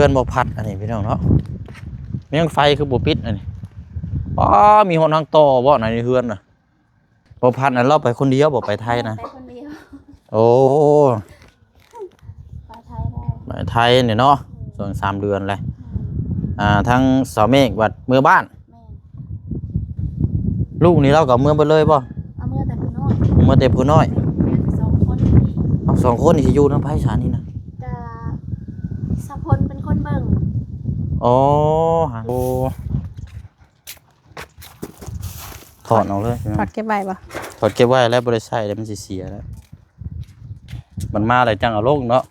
ຮືອນບໍ່ພັດອັນນີ້ພີ່ນ້ອງເນາະ. ແມ່ນຫຍັງໄຟຄືບໍ່ປິດອັນນີ້? ອໍ ມີຮອດທາງຕໍ່ບໍ່ໃນເຮືອນນະ? ບໍ່ພັດນັ້ນລາວໄປຄົນດຽວບໍ່ ໄປໄທນະ? ໄປຄົນດຽວ. ໂອ້ ໄປໄທແລ້ວ ໄປໄທນີ້ເນາະ ອືມ ຊ່ວງສາມເດືອນແຫຼະ. ອືມ ອ່າ ທາງສາວເມກບັດເມືອບ້ານ. ແມ່ນ. ລູກນີ້ລາວກໍເມືອເບິດເລີຍບໍ່? ເອົາເມືອແຕ່ຜູ້ນ້ອຍ ເມືອແຕ່ຜູ້ນ້ອຍ. ແມ່ນ ສອງຄົນນີ້. ເອົາ ສອງຄົນນີ້ຊິຢູ່ນຳໃຜຊະນີ້ນະ? ກະສາວພົນເປັນຄົນເບິ່ງ. ອໍ ໂອ້ ຖອດອອກເລີຍ ຖອດເກັບໄວ້ບໍ່? ຖອດເກັບໄວ້ແລ້ວ ບໍ່ໄດ້ໃຊ້ແລ້ວ ມັນຊິເສຍແລ້ວ. ມັນມາແລ້ວຈັ່ງເອົາລົງເນາະ.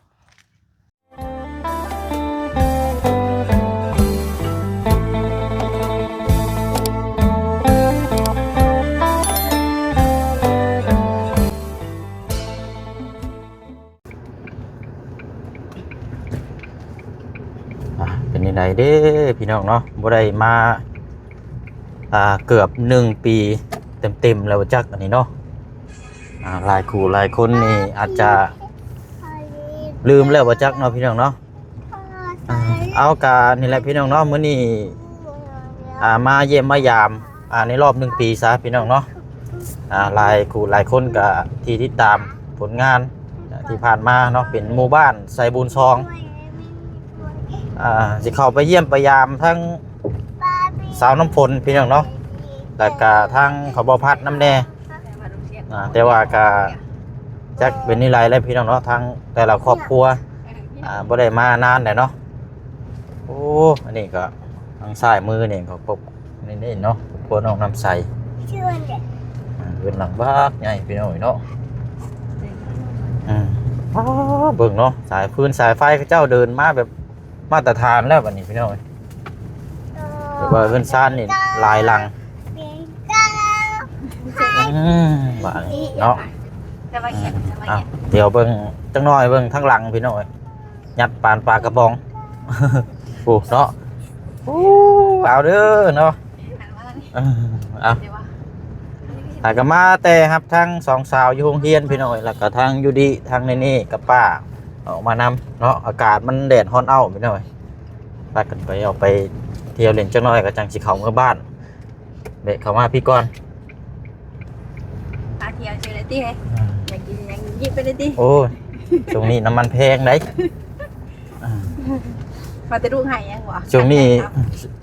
ອ່າ ເປັນຈັ່ງໃດເດ້ພີ່ນ້ອງເນາະ ບໍ່ໄດ້ມາ ອ່າ ເກືອບໜຶ່ງປີເຕັມໆແລ້ວຈັກອັນນີ້ເນາະ. ອ່າ ຫຼາຍຄູ່ຫຼາຍຄົນນີ້ອາດຈະລືມແລ້ວບໍ່ຈັກເນາະ ພີ່ນ້ອງເນາະ. ອ່າ ເອົາ ກະນີ້ແຫຼະພີ່ນ້ອງເນາະ ມື້ນີ້ ອ່າ ມາຢ້ຽມມາຢາມ ອ່າ ໃນລອບໜຶ່ງປີຊະພີ່ນ້ອງເນາະ. ອ່າ ຫຼາຍຄູ່ຫຼາຍຄົນກະທີ່ຕິດຕາມຜົນງານທີ່ຜ່ານມາເນາະ ເປັນໝູ່ບ້ານໄຊບຸນຊອງ. ອ່າ ຊິເຂົ້າໄປຢ້ຽມໄປຢາມທັງສາວນ້ຳຝົນພີ່ນ້ອງເນາະ ແລ້ວກະທາງຂອງບໍ່ພັດນຳແດ່. ອ່າ ແຕ່ວ່າກະຈັກເປັນແນວໃດແຫຼະພີ່ນ້ອງເນາະ ທາງແຕ່ລະຄອບຄົວ ອ່າ ບໍ່ໄດ້ມານານແລ້ວເນາະ. ໂອ້ ອັນນີ້ກໍທາງຊ້າຍມືນີ້ກໍຄົບ ນີ້ໆເນາະ ຄອບຄົວນ້ອງນ້ຳໃສ. ອ່າ ເຮືອນຫຼັງບັກໃຫຍ່ພີ່ນ້ອງເອີຍເນາະ. ອືມ ອໍ ເບິ່ງເນາະ ສາຍຟືນສາຍໄຟເຂົາເຈົ້າເດີນມາແບບ ມາດຕະຖານແລ້ວບັດນີ້ພີ່ນ້ອງເອີຍ. ແຕ່ວ່າເຮືອນຊານນີ້ຫຼາຍຫຼັງ. ອືມ ບາດນີ້ເນາະ. ອືມ ເອົາ ດຽວເບິ່ງຈັກໜ້ອຍ ເບິ່ງທາງຫຼັງພີ່ນ້ອງເອີຍ ຍັດປານປາກະປ໋ອງ. ໂອ້ ເນາະ. ໂອ້ ເອົາເດີເນາະ. ເອີ ເອົາ ແລ້ວກໍມາແຕ່ຮັບທາງສອງສາວຢູ່ໂຮງຮຽນພີ່ນ້ອງເອີຍ ແລ້ວກໍທາງຢູດິ ທາງເນເນ່ກັບປ້າອອກມານຳເນາະ. ອາກາດມັນແດດຮ້ອນເອົ້າພີ່ນ້ອງເອີຍ. ພາກັນໄປ ອອກໄປທ່ຽວຫຼິ້ນຈັກໜ້ອຍ ກໍຈັ່ງຊິເຂົ້າເມືອບ້ານ. ແວະເຂົ້າມາພີ້ກ່ອນ ພາທ່ຽວຊື່ລະຕິເອີຍ. ອືມ ຢາກກິນຫຍັງຍິບໄປເລີຍຕິ. ໂອ້ຍ ຊ່ວງນີ້ນ້ຳມັນແພງໃດ໋. ອ່າ ວ່າແຕ່ລູກໃຫ້ຫຍັງວະ? ຊ່ວງນີ້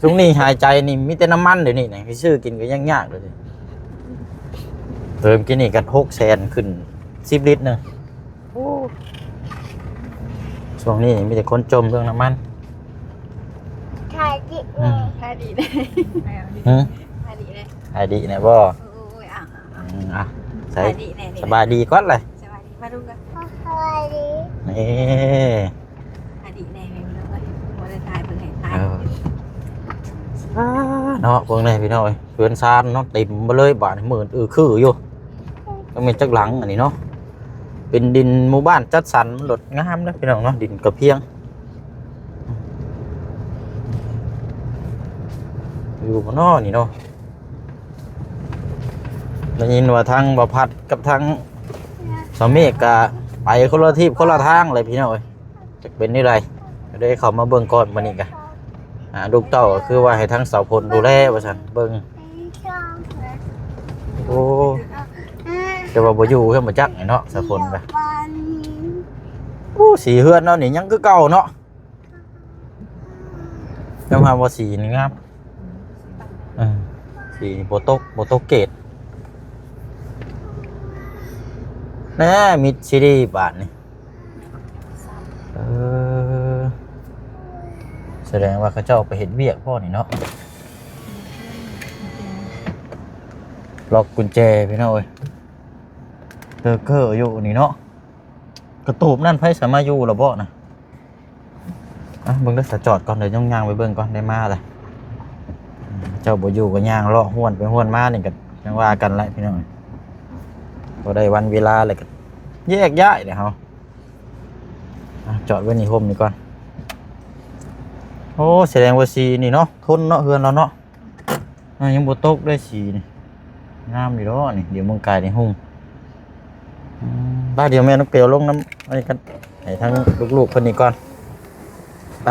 ຊ່ວງນີ້ຫາຍໃຈນີ້ມີແຕ່ນ້ຳມັນ ດຽວນີ້ນະ ໄປຊື້ກິນກໍຍັງຍາກເລີຍ. ເຕີມກິນນີ້ກໍຫົກແສນຂຶ້ນສິບລິດໜຶ່ງ. ໂອ້ ຊ່ວງນີ້ມີແຕ່ຄົນຈົ່ມເລື່ອງນ້ຳມັນ. ຂາຍດີ ອືມ ຂາຍດີເດ້. ຫື? ຂາຍດີເດ້ ຂາຍດີແດ່ບໍ່? ໂອ້ຍ ອ່ະ ອືມ ອ່ະ ໃສ່ ຂາຍດີແດ່ ສະບາຍດີກ່ອນເລີຍ. ສະບາຍດີ ມາດູກ່ອນ ສະບາຍດີ ນີ້ ອະດີແດ່ ບໍ່ໄດ້ຖ່າຍ ເພິ່ນໃຫ້ຖ່າຍ. ເອີ ອ່າ ເນາະ ເບິ່ງແດ່ພີ່ນ້ອງເອີຍ ເຮືອນຊານເນາະ ເຕັມເບິດເລີຍ. ບາດນີ້ມືດອືຄືຢູ່ ຈັກແມ່ນຈັກຫຼັງອັນນີ້ເນາະ. ເປັນດິນໝູ່ບ້ານຈັດສັນ ມັນໂລດງາມເດ້ພີ່ນ້ອງເນາະ ດິນກະພຽງ. ຢູ່ບໍ່ເນາະນີ້ເນາະ? ໄດ້ຍິນວ່າທາງບ່າວພັດກັບທາງສາວເມກກະໄປຄົນລະທີບຄົນລະທາງແຫຼະພີ່ນ້ອງເອີຍ. ຈັກເປັນແນວໃດ ກໍໄດ້ເຂົ້າມາເບິ່ງກ່ອນ. ມື້ນີ້ກະ ອ່າ ລູກເຕົ້າກໍຄືວ່າໃຫ້ທາງສາວພົນດູແລວ່າຊັ້ນ ເບິ່ງ. ໂອ້ ແຕ່ວ່າບໍ່ຢູ່ເຮືອນບໍ່ຈັກເນາະ ສາວພົນກະ. ໂອ້ ສີເຮືອນເຮົານີ້ຍັງຄືເກົ່າເນາະ. ຍອມຮັບວ່າສີນີ້ງາມ. ເອີ ສີບໍ່ຕົກ ບໍ່ຕົກເກດ. ແນ່ ມິດຊີດີບາດນີ້. ເອີ ສະແດງວ່າເຂົາເຈົ້າໄປເຮັດວຽກພໍນີ້ເນາະ. ລັອກກຸນແຈພີ່ນ້ອງເອີຍ ເຕີເກີຢູ່ນີ້ເນາະ. ກະຕູບນັ້ນໃຜສາມາດຢູ່ລະບໍ່ນະ? ອ່ະ ເບິ່ງເດີ ສະຈອດກ່ອນ ດຽວຍ່າງໄປເບິ່ງກ່ອນ ໄດ້ມາແລ້ວ. ເຈົ້າບໍ່ຢູ່ກໍຍ່າງເລາະຫ້ວນໄປຫ້ວນມານີ້ ກໍຈັ່ງວ່າກັນແຫຼະພີ່ນ້ອງ. ພໍໄດ້ວັນເວລາແລ້ວກໍແຍກຍ້າຍແຫຼະເຮົາ. ອ່ະ ຈອດໄວ້ນີ້ ຮົ່ມນີ້ກ່ອນ. ໂອ້ ສະແດງວ່າສີນີ້ເນາະ ທົນເນາະ ເຮືອນລາວເນາະ. ອ່າ ຍັງບໍ່ຕົກເດ້ ສີນີ້ ງາມຢູ່ດອກນີ້. ດຽວເບິ່ງກາຍນີ້ຮຸ່ງ. ອືມ ໄປ ດຽວແມ່ນ້ອງເປວລົງນຳ ອັນນີ້ກັນ ໃຫ້ທາງລູກໆເພິ່ນນີ້ກ່ອນ. ໄປ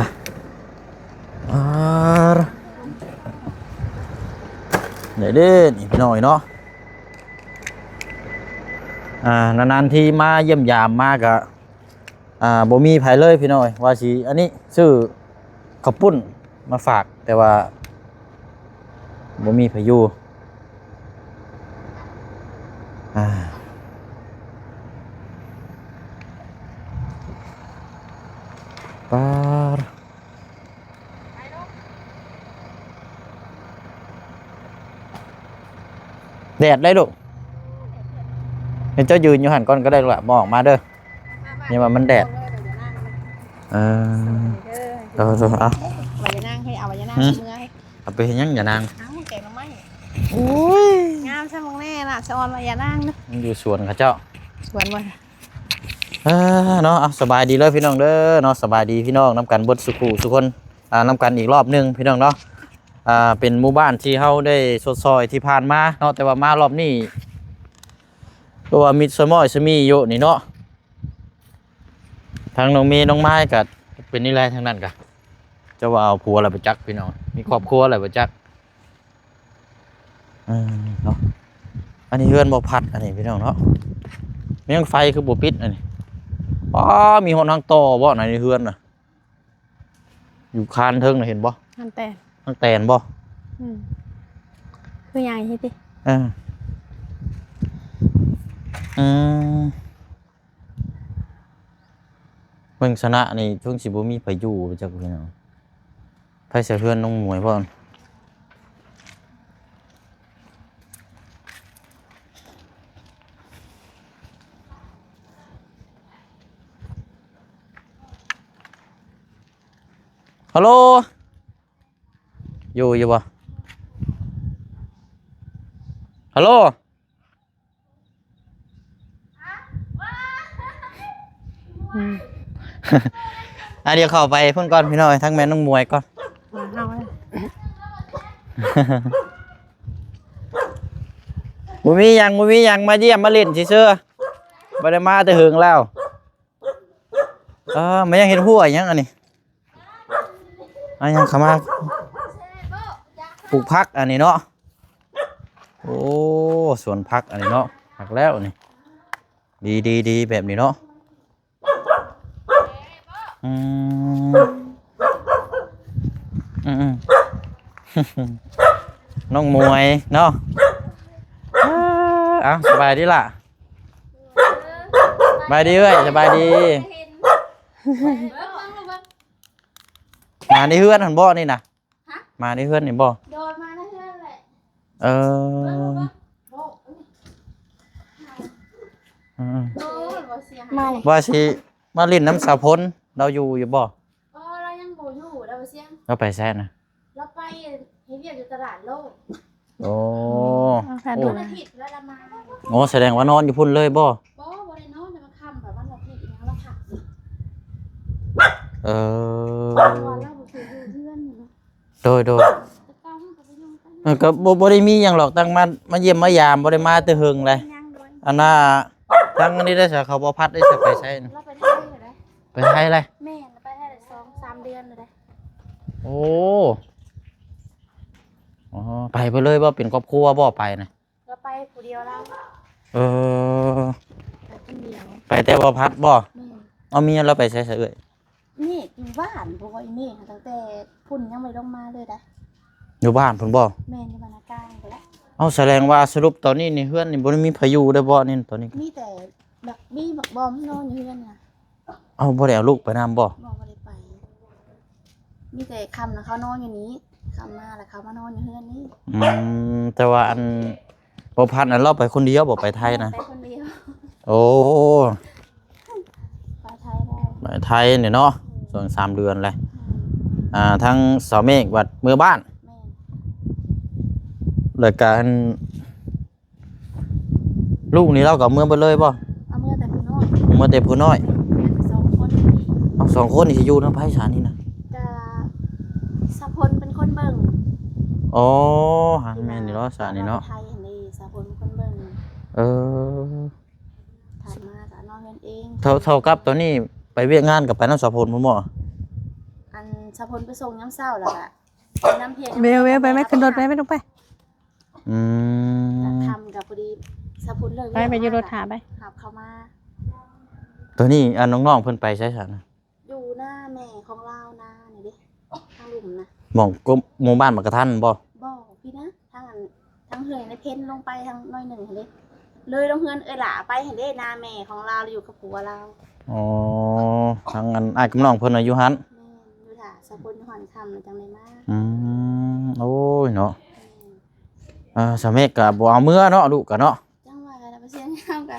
ນີ້ເດ້ ນີ້ພີ່ນ້ອງເນາະ ອ່າ ນານໆທີມາຢ້ຽມຢາມມາກະ ອ່າ ບໍ່ມີໃຜເລີຍພີ່ນ້ອງ ວ່າຊິອັນນີ້ ຊື້ເຂົ້າປຸ້ນມາຝາກ ແຕ່ວ່າບໍ່ມີໃຜຢູ່ ອ່າ ປາດ ແດດໄດ໋ລູກ ໃຫ້ເຈົ້າຢືນຢູ່ຫັ້ນກ່ອນກໍໄດ້ລູກຫຼາ ບໍ່ອອກມາເດີ ຢ່າວ່າມັນແດດ ເອີ ເອີ ເອີ ເອົາ ວ່າຢ່ານາງ ເຮີ້ຍ ເອົາວ່າຢ່ານາງ ເອົາໄປເຮັດຫຍັງຢ່ານາງ ເອົາແກງໜໍ່ໄມ້ ໂອ້ຍ ງາມຊະ ເບິ່ງແນ່ລະ ສະອອນວ່າຢ່ານາງເດີ ມັນຢູ່ສວນເຂົາເຈົ້າ ສວນບໍ່? ເອີ ເນາະ ເອົາ ສະບາຍດີເດີພີ່ນ້ອງເດີເນາະ ສະບາຍດີພີ່ນ້ອງນຳກັນເບິດສູ່ຜູ້ສູ່ຄົນ ອ່າ ນຳກັນອີກລອບໜຶ່ງພີ່ນ້ອງເນາະ ອ່າ ເປັນໝູ່ບ້ານທີ່ເຮົາໄດ້ຊົດຊ່ອຍທີ່ຜ່ານມາເນາະ ແຕ່ວ່າມາລອບນີ້ ຄືວ່າມິດສະມ້ອຍສະມີຢູ່ນີ້ເນາະ ທາງນ້ອງເມ ນ້ອງມາຍກະເປັນນີ້ແຫຼະ ທາງນັ້ນກະ ເຈົ້າວ່າເອົາຜົວແລ້ວບໍ່ຈັກພີ່ນ້ອງ ມີຄອບຄົວແລ້ວບໍ່ຈັກ ເອີ ເນາະ ອັນນີ້ເຮືອນບໍ່ພັດ ອັນນີ້ພີ່ນ້ອງເນາະ ແມ່ນໄຟຄືບໍ່ປິດອັນນີ້ ອໍ ມີຮອດທາງຕໍ່ບໍ່ໃນເຮືອນນະ ຢູ່ຄານເທິງນະ ເຫັນບໍ່? ທາງແຕນ ທາງແຕນບໍ່? ອືມ ຄືຫຍັງຊິຕິ ເອີ ອືມ ເບິ່ງຊະນະນີ້ ເຖິງຊິບໍ່ມີໃຜຢູ່ຈັກພີ່ນ້ອງ ໃຜໃສ່ເຮືອນນ້ອງໝວຍບໍ່? ຮັລໂຫຼ ຢູ່ ຢູ່ບໍ່? ຮັລໂຫຼ ອືມ ອ່ະ ດຽວເຂົ້າໄປພຸ້ນກ່ອນພີ່ນ້ອງ ທັກແມ່ນ້ອງໝວຍກ່ອນ ບໍ່ມີຫຍັງ ບໍ່ມີຫຍັງ ມາຢ້ຽມມາຫຼິ້ນຊື່ໆ ບໍ່ໄດ້ມາແຕ່ເຫິງແລ້ວ ເອີ ມາຍັງເຮັດຮົ້ວຫຍັງອັນນີ້? ອ່າ ຍັງເຂົ້າມາ ປູກຜັກອັນນີ້ເນາະ ໂອ້ ສວນຜັກອັນນີ້ເນາະ ຜັກແລ້ວນີ້ ດີໆໆ ແບບນີ້ເນາະ ອືມ ອືມໆ ນ້ອງໝວຍເນາະ ເອີ ເອົາ ສະບາຍດີລະ ສະບາຍດີເອື້ອຍ ສະບາຍດີ ມາໃນເຮືອນຫັ້ນບໍ່ນີ້ນະ? ຮະ? ມາໃນເຮືອນນີ້ບໍ່? ໂດຍ ມາໃນເຮືອນແຫຼະ ເອີ ເບິ່ງ ເບິ່ງ ໂອ້ ອືມ ໂອ້ຍ ບໍ່ເສຍຫາຍ ມານີ້ ວ່າຊິມາຫຼິ້ນນຳສາວພົນ ລາວຢູ່ຢູ່ບໍ່? ບໍ່ ລາວຍັງບໍ່ຢູ່ ລາວບໍ່ສຽງ ລາວໄປໃສນະ? ລາວໄປເຮັດວຽກຢູ່ຕະຫຼາດໂລດ ໂອ້ ອືມ ວັນອາທິດລາວລະມາ ໂອ້ ສະແດງວ່ານອນຢູ່ພຸ້ນເລີຍບໍ່? ບໍ່ ບໍ່ໄດ້ນອນ ແຕ່ວ່າຄ່ຳ ແບບວັນອາທິດອີຫຍັງລາວພັກ ເອີ ເພາະວ່າລາວບໍ່ເຄີຍຢູ່ເຮືອນເນາະ ໂດຍ ໂດຍ ແຕ່ເກົ່າເຮົາກໍໄປຢູ່ນຳກັນ ເອີ ກໍບໍ່ ບໍ່ໄດ້ມີຫຍັງດອກ ຕັ້ງມາ ມາຢ້ຽມມາຢາມ ບໍ່ໄດ້ມາແຕ່ເຫິງແລ້ວ ຍັງໂດຍ ອັນນ່າ ທາງອັນນີ້ໄດ້ສະ ເຂົາບໍ່ພັດໄດ້ສະ ໄປໃສນະ? ລາວໄປໄທແລ້ວ ໄປໄທແລ້ວ ແມ່ນ ໄປໄທໄດ້ສອງສາມເດືອນແລ້ວເດ້ ໂອ້ ອໍ ໄປເບິດເລີຍບໍ່? ເປັນຄອບຄົວບໍ່ໄປນະ? ລາວໄປຜູ້ດຽວລາວ ເອີ ໄປຄົນດຽວ ໄປແຕ່ບໍ່ພັດບໍ່? ແມ່ນ ເອົາ ເມຍລາວໄປໃສຊະເອື້ອຍ? ນີ້ຢູ່ບ້ານ ບໍ່ ອີ່ເມ ຕັ້ງແຕ່ພຸ້ນຍັງບໍ່ໄດ້ລົງມາເລີຍໄດ໋ ຢູ່ບ້ານພຸ້ນບໍ່? ແມ່ນ ຢູ່ບ້ານນາກາງພຸ້ນແຫຼະ ເອົາ ສະແດງວ່າສະຫຼຸບຕອນນີ້ໃນເຮືອນນີ້ບໍ່ໄດ້ມີໃຜຢູ່ເລີຍບໍ່ນີ້ຕອນນີ້? ມີແຕ່ບັກບີບັກບອມນອນຢູ່ເຮືອນນະ ເອົາ ບໍ່ໄດ້ເອົາລູກໄປນຳບໍ່? ບໍ່ ບໍ່ໄດ້ໄປ ມີແຕ່ຄ່ຳນະເຂົານອນຢູ່ນີ້ ຄ່ຳມາລະເຂົາມານອນຢູ່ເຮືອນນີ້ ອືມ ແຕ່ວ່າອັນ ບໍ່ພັດນັ້ນລາວໄປຄົນດຽວບໍ່ ໄປໄທນະ? ໄປຄົນດຽວ ໂອ້ ໄປໄທແລ້ວ ໄປໄທນີ້ເນາະ ອືມ ສອງສາມເດືອນແລ້ວ ອືມ ອ່າ ທາງສາວເມກບັດເມືອບ້ານ ແມ່ນ ແລ້ວກະອັນ ລູກນີ້ລາວກໍເມືອເບິດເລີຍບໍ່? ເອົາ ເມືອແຕ່ຜູ້ນ້ອຍ ເມືອແຕ່ຜູ້ນ້ອຍ ແມ່ນ ເມືອແຕ່ສອງຄົນນີ້ ເອົາ ສອງຄົນນີ້ຊິຢູ່ນຳໃຜຊະນີ້ນະ? ກະສາວພົນເປັນຄົນເບິ່ງ ອໍ ຫັ້ນແມ່ນຢູ່ເນາະ ຊະນີ້ເນາະ ໄທຫັ້ນເດ້ ສາວພົນເປັນຄົນເບິ່ງ ເອີ ຖັດມາກໍນອນເຮືອນເອງ ເທົ່າ ເທົ່າກັບຕອນນີ້ໄປວຽກງານກໍໄປນຳສາວພົນພຸ້ນບໍ່? ອັນສາວພົນໄປສົ່ງຍາມເຊົ້າ ແລ້ວກະໄປນຳພຽກ ເວວ ເວວ ໄປແມ່ ຂຶ້ນລົດໄປ ໄປ ໄປ ລົງໄປ. ອືມ ຄ່ຳກໍພໍດີສາວຝົນເລີກວຽກ ໄປ ໄປຢູ່ລົດຖ້າໄປ ຮັບເຂົ້າມາ. ຕອນນີ້ ອັນ ນ້ອງໆເພິ່ນໄປໃສຊັ້ນນະ? ຢູ່ນາແມ່ຂອງລາວ ນານີ້ເດ້ ທາງລຸ່ມນະ ໝ່ອງ ກໍ ໝູ່ບ້ານໝາກກະທັນບໍ່? ບໍ່ ພີ້ນະ ທາງອັນ ທາງເຮືອນໃນເພັນລົງໄປທາງໜ້ອຍໜຶ່ງຫັ້ນເດ້ ເລີຍລົງເຮືອນເອື້ອຍຫຼ້າໄປຫັ້ນເດ້ ນາແມ່ຂອງລາວຢູ່ກັບຜົວລາວ. ອໍ ທາງອັນອ້າຍກັບນ້ອງເພິ່ນນະຢູ່ຫັ້ນ. ແມ່ນ ຢູ່ຖ້າສາວຝົນຢູ່ຫັ້ນຄ່ຳແລ້ວຈັ່ງໄດ້ມາ. ອືມ ໂອ້ຍເນາະ. ແມ່ນ ອ່າ ສາວເມກກໍບໍ່ເອົາເມືອເນາະ ລູກກໍເນາະ. ຈັ່ງວ່າລະ ບໍ່ເຊື່ອງາມກໍ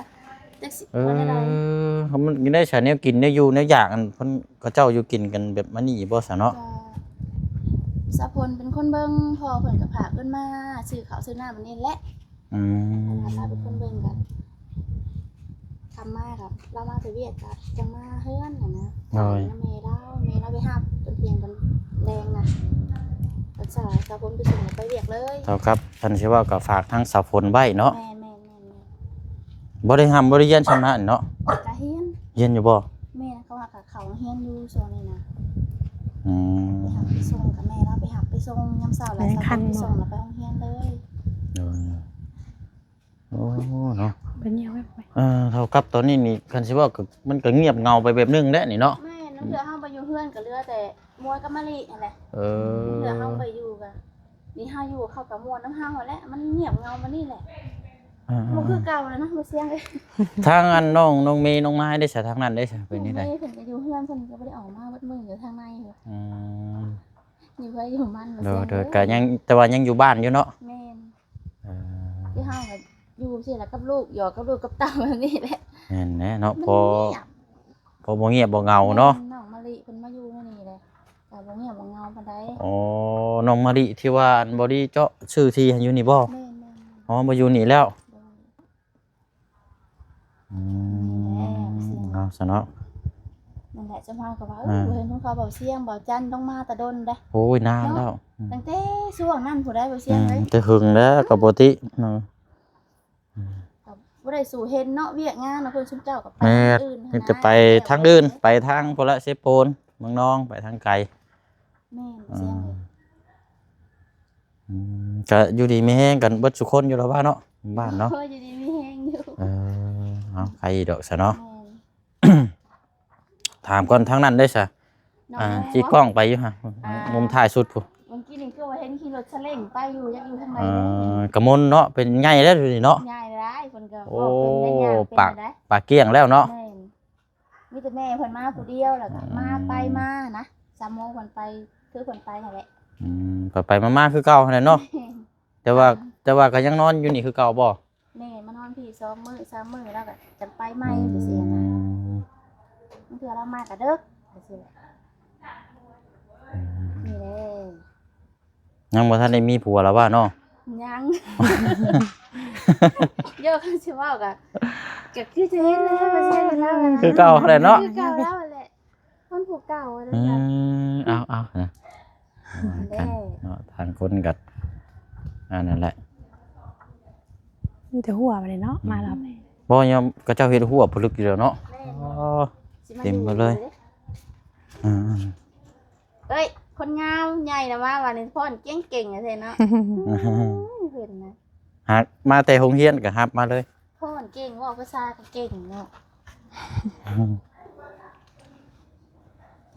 ຈັກຊິ ເອີ ວ່າແນວໃດ ມັນໄດ້ສາແນວກິນແນວຢູ່ແນວຢາກ ອັນເພິ່ນ ເຂົາເຈົ້າຢູ່ກິນກັນແບບມານີ້ບໍ່ຊະເນາະ? ກໍສາວຝົນເປັນຄົນເບິ່ງ ພໍ່ເພິ່ນກໍພາເພິ່ນມາຊື້ເຂົ້າຊື້ນ້ຳອັນນີ້ແຫຼະ. ອືມ ລາວເປັນຄົນເບິ່ງກັນ ຄ່ຳມາກໍລາວມາແຕ່ວຽກກໍຈັ່ງມາເຮືອນຫັ້ນນະ. ໂດຍ ນຳແມ່ລາວ ແມ່ລາວໄປຮັບຕອນທ່ຽງຕອນແລງນະ ຕອນເຊົ້າສາວຝົນໄປສົ່ງໄປວຽກເລີຍ. ເທົ່າກັບຄັນຊິເວົ້າກໍຝາກທາງສາວຝົນໄວ້ເນາະ. ແມ່ນໆໆໆ ບໍ່ໄດ້ຮ່ຳບໍ່ໄດ້ຮຽນຊ່ຳນັ້ນເນາະ. ກໍຮຽນ ຮຽນຢູ່ບໍ່? ແມ່ນ ເຂົາວ່າກໍເຂົ້າໂຮງຮຽນຢູ່ຊ່ວງນີ້ນະ. ອືມ ໄປຮັບໄປສົ່ງ ກັບແມ່ລາວໄປຮັບໄປສົ່ງຍາມເຊົ້າ ແລ້ວສາວຝົນໄປສົ່ງແລ້ວໄປໂຮງຮຽນເລີຍ. ໂດຍ ໂອ້ ເນາະ ເປັນຫຍັງໄປ ເອີ ເທົ່າກັບຕອນນີ້ນີ້ ຄັນຊິເວົ້າກໍ ມັນກໍງຽບເຫງົາໄປແບບໜຶ່ງແຫຼະນີ້ເນາະ. ແມ່ນ ລາງເທື່ອເຮົາໄປຢູ່ເຮືອນກໍເຫຼືອແຕ່ມວຍກັບມະລິຫັ້ນແຫຼະ. ເອີ ລາງເທື່ອເຮົາໄປຢູ່ກໍ ນີ້ເຮົາຢູ່ເຂົາກໍມ່ວນນຳເຮົາແຫຼະ ມັນງຽບເຫງົາມານີ້ແຫຼະ. ເອີ ບໍ່ຄືເກົ່າແລ້ວນະ ບໍ່ສຽງເອີຍ. ທາງອັນນ້ອງ ນ້ອງເມ ນ້ອງມາຍເດ້ຊະ ທາງນັ້ນເດ້ຊະ ເປັນຈັ່ງໃດ? ນ້ອງເມເພິ່ນກໍຢູ່ເຮືອນ ເພິ່ນກໍບໍ່ໄດ້ອອກມາເບິດມື້ ຢູ່ທາງໃນ. ອືມ ຢູ່ໃຜຢູ່ມັນ ໂດຍ ບໍ່ສຽງເອີຍ ໂດຍ ກໍຍັງ ແຕ່ວ່າຍັງຢູ່ບ້ານຢູ່ເນາະ. ແມ່ນ ເອີ ຄືເຮົາກໍຢູ່ຊີ້ແຫຼະກັບລູກ ຫຍອກກັບລູກກັບເຕົ້າແບບນີ້ແຫຼະ. ແມ່ນແຫຼະເນາະ ມັນ ພໍ ງຽບ ພໍບໍ່ງຽບບໍ່ເຫງົາເນາະ. ແມ່ນ ນ້ອງມະລິເພິ່ນມາຢູ່ໃນນີ້ແຫຼະ ກໍບໍ່ງຽບບໍ່ເຫງົາປານໃດ. ອໍ ນ້ອງມະລິທີ່ວ່າອັນບໍ່ດີເຈາະຊື້ທີ່ໃຫ້ຢູ່ນີ້ບໍ່? ແມ່ນໆໆ ອໍ ບໍ່ຢູ່ນີ້ແລ້ວ. ໂດຍ ອືມ ແມ່ນແຫຼະ ເອົາຊະເນາະ. ນັ້ນແຫຼະ ຈຳພາກໍວ່າ ເອີ ອ່າ ບໍ່ເຫັນຂອງເຂົາ ເບົາສຽງ ເບົາຈັນ ຕ້ອງມາແຕ່ດົນເດ້. ໂອ້ຍ ນານແລ້ວ ເນາະ ອືມ ຕັ້ງແຕ່ຊ່ວງນັ້ນພຸ້ນໃດ ເບົາສຽງເອີຍ. ອືມ ແຕ່ຫຶງແລ້ວ ກໍບໍ່ຕິເນາະ. ກໍບໍ່ໄດ້ສູ່ເຫັນເນາະ ວຽກງານນະ ເພິ່ນຊຸມເຈົ້າກໍໄປ ແມ່ນ ທາງອື່ນ ມີແຕ່ໄປທາງອື່ນ ໄປທາງພຸ້ນລະ ເຊໂປນ ເມືອງນອງ ໄປທາງໄກ. ແມ່ນ ອືມ ເຊີຍ ອືມ ກໍຢູ່ດີມີແຮງກັນເບິດສູ່ຄົນຢູ່ລະວ່າເນາະ ບ້ານເນາະ. ໂອ້ຍ ຢູ່ດີມີແຮງຢູ່. ເອີ ເອົາ ໄປດອກຊະເນາະ. ແມ່ນ ຖາມກ່ອນ ທາງນັ້ນເດ້ຊະ. ນ້ອງ ອ່າ ແມ່ ຈີກ້ອງໄປຢູ່ຫະ ອ່າ ມຸມທ້າຍສຸດພຸ້ນ. ເມື່ອກີ້ນີ້ຄືວ່າເຫັນຂີ່ລົດສະເລັງໄປຢູ່ ຈັກຢູ່ທາງໃດ. ເອີ ກະມົນເນາະ ເປັນໃຫຍ່ແລ້ວດຽວນີ້ເນາະ. ໃຫຍ່ຫຼາຍ ເພິ່ນກໍ ໂອ້ ອອກເປັນໄລຍະ ເປັນ ປາກ ໄດ້ ປາກກ້ຽງແລ້ວເນາະ. ແມ່ນ ມີແຕ່ແມ່ເພິ່ນມາຜູ້ດຽວ ແລ້ວກໍ ອືມ ມາໄປມານະ ສາມໂມງເພິ່ນໄປ ຄືເພິ່ນໄປຫັ້ນແຫຼະ. ອືມ ໄປໆມາໆຄືເກົ່າຫັ້ນແຫຼະເນາະ. ແມ່ນ ແຕ່ວ່າ ແຕ່ວ່າກໍຍັງນອນຢູ່ນີ້ຄືເກົ່າບໍ່? ແມ່ນ ມານອນພີ້ສອງມື້ສາມມື້ ແລ້ວກໍຈັ່ງໄປໃໝ່. ອືມ ຈັ່ງຊີ້ນະ. ບາງເທື່ອລາວມາກໍເດິກຈັ່ງຊີ້ແຫຼະ. ອືມ ນີ້ແຫຼະ ຍັງບໍ່ທັນໄດ້ມີຜົວລະວ່າເນາະ? ຍັງ. ໂຍ ຄັນຊິເວົ້າກໍ ກໍຄືຈະເຫັນແລ້ວ ວ່າຊິເຫັນແລ້ວນະ ຄືເກົ່າຫັ້ນແຫຼະເນາະ. ຄືເກົ່າແລ້ວແຫຼະ ຄົນຜູ້ເກົ່າ. ອືມ ເອົາໆນະ ເອີ ກັນເນາະ ທາງຄົນກໍອັນນັ້ນແຫຼະ. ມີແຕ່ຫົວບັດນີ້ເນາະ ອືມ ມາລອບນີ້. ບໍ່ ຍາມເຂົາເຈົ້າເຮັດຫົວຜະລຶກຢູ່ແລ້ວເນາະ. ແມ່ນ ອໍ ຊິມາ ເຕັມໝົດເລີຍ. ເອີ ເອີຍ ຄົນງາມໃຫຍ່ນະ ມາວ່ານີ້ຟ້ອນເກັ່ງໆແທ້ເນາະ. ເພິ່ນນະ ຫາກມາແຕ່ໂຮງຮຽນກໍຮັບມາເລີຍ. ຟ້ອນເກັ່ງ ເວົ້າພາສາກໍເກັ່ງເນາະ.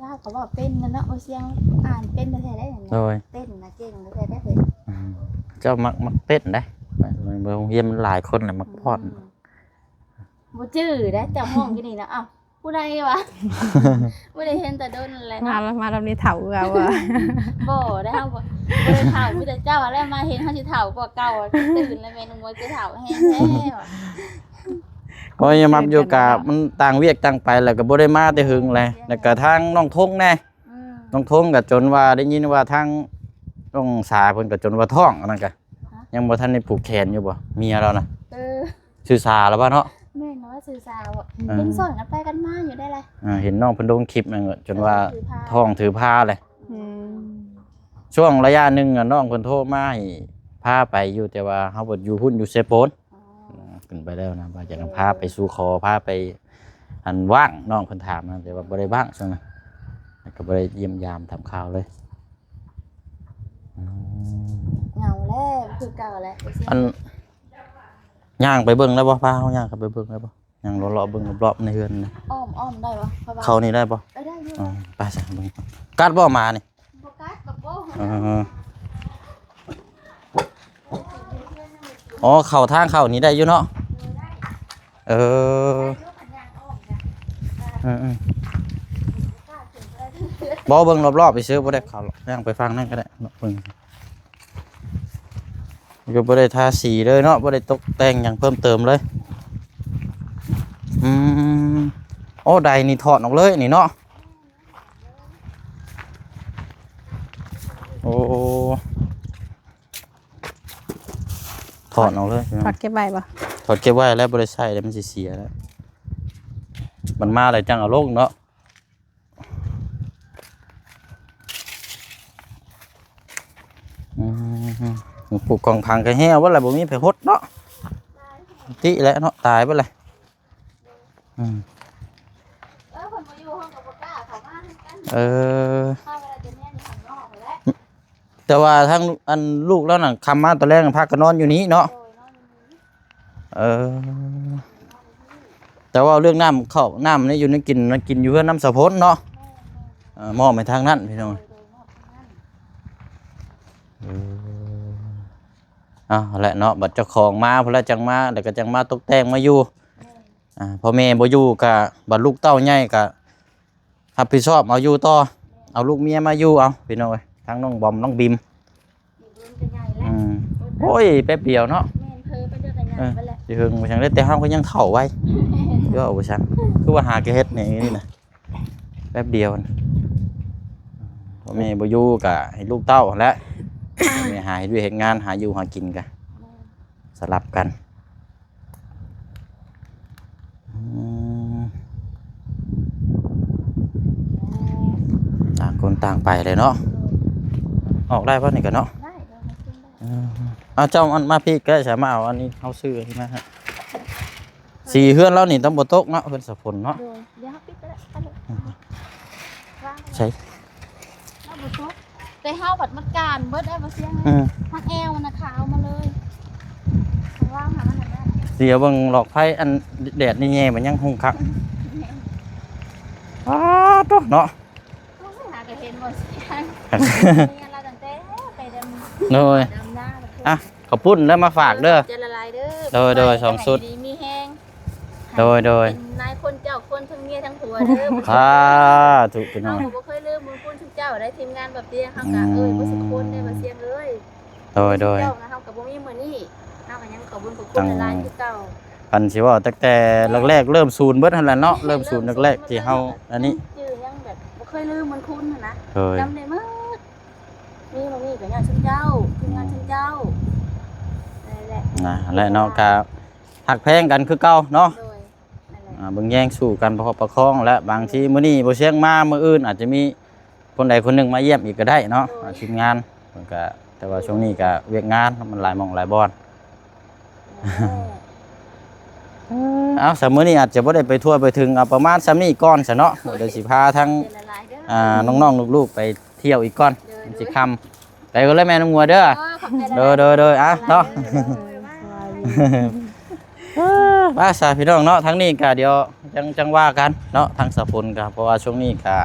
ລາວກໍເວົ້າເປັນນະເນາະ ເອົາສຽງອ່ານເປັນແທ້ໆໄດ໋. ໂດຍ ເຕັ້ນນະເກັ່ງແທ້ໆໄດ໋ເພິ່ນ. ອືມ ເຈົ້າມັກ ມັກເຕັ້ນໄດ໋ ໄປໂຮງຮຽນມັນຫຼາຍຄົນແຫຼະ ມັກຟ້ອນ. ອືມ ບໍ່ຈື່ໄດ໋ ເຈົ້າຮ້ອງຢູ່ນີ້ນະ ອ້າວ ຜູ້ໃດວະ? ບໍ່ໄດ້ເຫັນແຕ່ດົນແລ້ວເນາະ. ມາ ມາລອບນີ້ເຖົ້າຄືເກົ່າບໍ່? ບໍ່ໄດ້ ເຮົາບໍ່ ບໍ່ໄດ້ເຖົ້າ ມີແຕ່ເຈົ້າແຫຼະມາເຫັນເຮົາຊິເຖົ້າກວ່າເກົ່າ. ຕື່ນແລ້ວແມ່ນ້ອງມວຍຄືເຖົ້າແຮງແທ້. ໂອ້ຍ ຍາມຮັບຢູ່ກະ ມັນຕ່າງວຽກຕ່າງໄປ ແລ້ວກໍບໍ່ໄດ້ມາແຕ່ຫຶງແຫຼະ. ແລ້ວກໍທາງນ້ອງທົງແດ່ ອືມ ນ້ອງທົງກໍຈົນວ່າໄດ້ຍິນວ່າທາງນ້ອງສາເພິ່ນກໍຈົນວ່າທ້ອງ ອັນນັ້ນກະ ຮະ ຍັງບໍ່ທັນໄດ້ຜູກແຂນຢູ່ບໍ່ ເມຍລາວນະ? ເອີ ຊື່ສາລະວ່າເນາະ. ແມ່ນລະວ່າຊື່ສາບໍ່? ເອີ ເຫັນສອນກັນໄປກັນມາຢູ່ໄດ໋ລະ. ອ່າ ເຫັນນ້ອງເພິ່ນລົງຄລິບນັ້ນ ຈົນວ່າ ເອີ ຖືພາ ທ້ອງຖືພາແຫຼະ. ອືມ ອືມ ຊ່ວງໄລຍະໜຶ່ງ ນ້ອງເພິ່ນໂທມາໃຫ້ພາໄປຢູ່ ແຕ່ວ່າເຮົາບໍ່ຢູ່ພຸ້ນ ຢູ່ເຊໂປນ. ອໍ ເອີ ຂຶ້ນໄປແລ້ວນະ ວ່າຈະ ເອີ ພາໄປສູ່ຂໍ ພາໄປອັນ ຫວ່າງ ນ້ອງເພິ່ນຖາມນະ ແຕ່ວ່າບໍ່ໄດ້ຫວ່າງຊ່ວງນັ້ນ ແລ້ວກໍບໍ່ໄດ້ຢ້ຽມຢາມຖາມຂ່າວເລີຍ. ອືມ ເຫງົາແລ້ ແຕ່ຄືເກົ່າແຫຼະ ອັນ ຍ່າງໄປເບິ່ງໄດ້ບໍ່? ພາເຮົາຍ່າງເຂົ້າໄປເບິ່ງໄດ້ບໍ່? ຍ່າງເລາະໆເບິ່ງລອບໆໃນເຮືອນນະ. ອ້ອມ ອ້ອມໄດ້ບໍ່? ເຂົ້ານີ້ໄດ້ບໍ່? ເອີ ໄດ້ຢູ່. ອືມ ໄປຊະ ເບິ່ງ ກັດບໍ່ໝານີ້? ບໍ່ກັດ ບັກໂບ້. ເອີ ອໍ ເຂົ້າທາງເຂົ້ານີ້ໄດ້ຢູ່ເນາະ. ເອີ ເອີໆ ບໍ່ ເບິ່ງລອບໆ ໄປຊື້ ບໍ່ໄດ້ເຂົ້າ ຍ່າງໄປຝັ່ງນັ້ນກໍໄດ້ເນາະ ເບິ່ງ ກໍບໍ່ໄດ້ທາສີເລີຍເນາະ ບໍ່ໄດ້ຕົກແຕ່ງຫຍັງເພີ່ມເຕີມເລີຍ. ອືມ ໂອ້ ໄດນີ້ຖອດອອກເລີຍນີ້ເນາະ. ໂອ້ ຖອດອອກເລີຍ ຖອດເກັບໄວ້ບໍ່? ຖອດເກັບໄວ້ແລ້ວ ບໍ່ໄດ້ໃຊ້ແລ້ວ ມັນຊິເສຍແລ້ວ ມັນມາແລ້ວຈັ່ງເອົາລົງເນາະ. ອືມ ປູກກອງຜັງກໍແຫ້ວເບິດແລ້ວ ບໍ່ມີໃຜຫົດເນາະ ຕິແຫຼະເນາະ ຕາຍເບິດແລ້ວ. ອືມ ເອີ ເພິ່ນບໍ່ຢູ່ ເຮົາກໍບໍ່ກ້າເຂົ້າມາຄືກັນ. ເອີ ເຮົາກໍໄດ້ແຕ່ແນມຢູ່ຂ້າງນອກຫັ້ນແຫຼະ. ແຕ່ວ່າທາງ ອັນ ລູກລາວນັ້ນ ຄ່ຳມາຕອນແລງ ພາກັນນອນຢູ່ນີ້ເນາະ. ໂດຍ ນອນຢູ່ນີ້. ເອີ ແຕ່ວ່າເລື່ອງນ້ຳເຂົ້ານ້ຳນີ້ ຢູ່ໃນກິນ ໃນກິນຢູ່ເຮືອນນຳສາພົນເນາະ. ແມ່ນໆ ເອີ ມອບໃຫ້ທາງນັ້ນພີ່ນ້ອງ. ໂດຍ ໂດຍ ມອບທາງນັ້ນ. ເອີ ເອົາແຫຼະເນາະ ບັດເຈົ້າຂອງມາພຸ້ນລະ ຈັ່ງມາ ແລ້ວກໍຈັ່ງມາຕົກແຕ່ງມາຢູ່. ແມ່ນ. ອ່າ ພໍ່ແມ່ບໍ່ຢູ່ກະ ບັດລູກເຕົ້າໃຫຍ່ກະຮັບຜິດຊອບເອົາຢູ່ຕໍ່ ເອົາລູກເມຍມາຢູ່ເອົາ ພີ່ນ້ອງເອີຍ ທັງນ້ອງບອມນ້ອງບິມ. ອືມ ໂອ້ຍ ແປັບດຽວເນາະ. ແມ່ນ ເພີໄປເດີກະຍາງໄປແລ້ວ ຊິເຫິງໄປຫຍັງເດ້ ແຕ່ເຮົາກໍຍັງເຖົ້າໄວ ເວົ້າໄປຊັ້ນ ຄືວ່າຫາກະເຮັດແດ່ນີ້ນະ ແປັບດຽວຫັ້ນ. ພໍ່ແມ່ບໍ່ຢູ່ກະໃຫ້ລູກເຕົ້າຫັ້ນແຫຼະ ແມ່ຫາເຮັດວຽກເຮັດງານ ຫາຢູ່ຫາກິນກະ ສະຫຼັບກັນ. ອືມ ຕ່າງຄົນຕ່າງໄປເລີຍເນາະ. ອອກໄດ້ບໍ່ນີ້ກະເນາະ? ໄດ້ ດຽວມາກິນໄດ້. ເອີ ເອົາ ເຈົ້າ ອັນ ມາພີ້ໃກ້ ສາມາດເອົາອັນນີ້ ເຮົາຊື້ອັນນີ້ມາໃຫ້. ສີເຮືອນລາວນີ້ຕ້ອງບໍ່ຕົກເນາະ ເຮືອນສາພົນເນາະ. ໂດຍ ດຽວເຮົາປິດກໍໄດ້ ເອົາເລີຍ ອືມ ວາງໄວ້ ໃສ່ ລາວບໍ່ຕົກ. ແຕ່ເຮົາພັດມັນການເບິດໄດ້ບໍ່ສຽງ. ອືມ ທາງແອວມັນນະຂາວມາເລີຍ ຂ້າງລ່າງຫາມັນຫັ້ນນະ. ສຽເບິ່ງຫຼອກໄຟ ອັນ ແດດນີ້ແຍ່ ມັນຍັງຮຸ່ງຄັກ. ອ້າໂຕເນາະ ໂອ້ຍ ຫາກະເຫັນບໍ່ສຽງ ເມຍລາວຕັ້ງແຕ່ໄປດຳ ໂດຍ ດຳນາ. ອ່ະ ເຂົ້າປຸ້ນແລ້ວມາຝາກເດີ ໃຈລະລາຍເດີ. ໂດຍ ໂດຍ ສອງຊຸດ ໃຫ້ຢູ່ດີມີແຮງ. ໂດຍ ໂດຍ ເປັນນາຍຄົນເຈົ້າຄົນ ທັງເມຍທັງຜົວເດີ. ສາທຸ ພີ່ນ້ອງ ເຮົາກໍບໍ່ເຄີຍລືມບຸນຄຸນຊຸມເຈົ້າໄດ໋ ທີມງານບ່າວຕຽງເຮົາກະ ອືມ ເອີຍ ເບິດສຸຄົນເດ້ ບ່າວຕຽງເອີຍ. ໂດຍ ໂດຍ ເຈົ້າເຮົາກໍບໍ່ມີມື້ນີ້ ເຮົາກໍຍັງຂໍບຸນຂອບຄຸນຫຼາຍໆຄືເກົ່າ. ຄັນຊິເວົ້າຕັ້ງແຕ່ແລກໆ ເລີ່ມສູນເບິດຫັ້ນແຫຼະເນາະ ເລີ່ມສູນແລກໆ ທີ່ເຮົາອັນນີ້ ຍັງຈື່ ຍັງແບບບໍ່ເຄີຍລືມບຸນຄຸນຫັ້ນນະ. ໂດຍ ຈຳໄດ້ໝົດ ມີບໍ່ມີກໍຍ້ອນຊຸມເຈົ້າ ທີມງານ ອືມ ຊຸມເຈົ້າ ນັ້ນແຫຼະ ນັ້ນແຫຼະເນາະ ກະ ຮັກແພງກັນຄືເກົ່າເນາະ. ໂດຍ ນັ້ນແຫຼະ ອ່າ ເບິ່ງແຍງສູ້ກັນປະຄັບປະຄອງ ແລະ ບາງທີມື້ນີ້ບໍ່ສຽງມາ ມື້ອື່ນອາດຈະມີຄົນໃດຄົນໜຶ່ງມາຢ້ຽມອີກກໍໄດ້ເນາະ. ໂດຍ ອ່າ ທີມງານເພິ່ນກະ ແຕ່ວ່າຊ່ວງນີ້ກະວຽກງານມັນຫຼາຍໝ່ອງຫຼາຍບ່ອນ. ໂດຍ ເອີ ເອົາ ສຳມື້ນີ້ອາດຈະບໍ່ໄດ້ໄປທົ່ວໄປເຖິງ ເອົາປະມານສ່ຳນີ້ກ່ອນຊະເນາະ. ໂດຍ ດຽວຊິພາທັງ ອ່າ ນ້ອງໆ ລູກໆ ໄປ ທ່ຽວອີກກ່ອນ ໂດຍ ມັນຊິຄ່ຳ. ໄປກ່ອນເລີຍແມ່ນ້ອງງົວເດີ. ໂດຍ ຂອບໃຈຫຼາຍໆ ໂດຍ ໂດຍ ໂດຍ ອ່ະເນາະ ສະບາຍດີ ເອີ ໄປຊະພີ່ນ້ອງເນາະ. ທາງນີ້ກະດຽວຈັ່ງ ຈັ່ງວ່າກັນເນາະ ທາງສາພົນກະ ເພາະວ່າຊ່ວງນີ້ກະ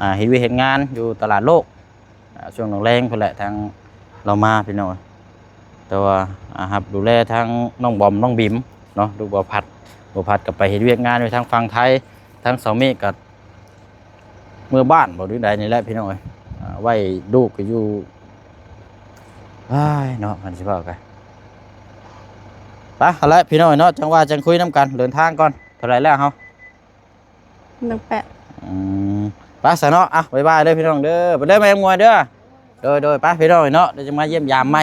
ອ່າ ເຮັດວຽກເຮັດງານຢູ່ຕະຫຼາດໂລກ ອ່າ ຊ່ວງແລງໆ ພຸ້ນແຫຼະ ທາງລາວມາພີ່ນ້ອງ. ແຕ່ວ່າ ອ່າ ຮັບດູແລທັງນ້ອງບອມ ນ້ອງບິມເນາະ ລູກບ່າວພັດ. ບ່າວພັດກໍໄປເຮັດວຽກງານຢູ່ທາງຝັ່ງໄທ ທາງສາວເມກກໍ ເມືອບ້ານບໍ່ ຫຼືໃດນີ້ແຫຼະພີ່ນ້ອງເອີຍ. ອ່າ ໄວ້ລູກກໍຢູ່ ອ້າຍເນາະ ຄັນຊິເວົ້າກະ ໄປ ຫັ້ນແຫຼະພີ່ນ້ອງເນາະ ຈັ່ງວ່າຈັ່ງຄຸຍນຳກັນ. ເດີນທາງກ່ອນ ເທົ່າໃດແລ້ວເຮົາ? ໜຶ່ງແປດ. ອືມ ໄປຊະເນາະ ອ່ະ ບາຍບາຍເດີພີ່ນ້ອງເດີ ໄປເດີແມ່ງວຍເດີ. ໂດຍ ໂດຍ ໄປພີ່ນ້ອງເນາະ ດຽວຈະມາຢ້ຽມຢາມໃໝ່.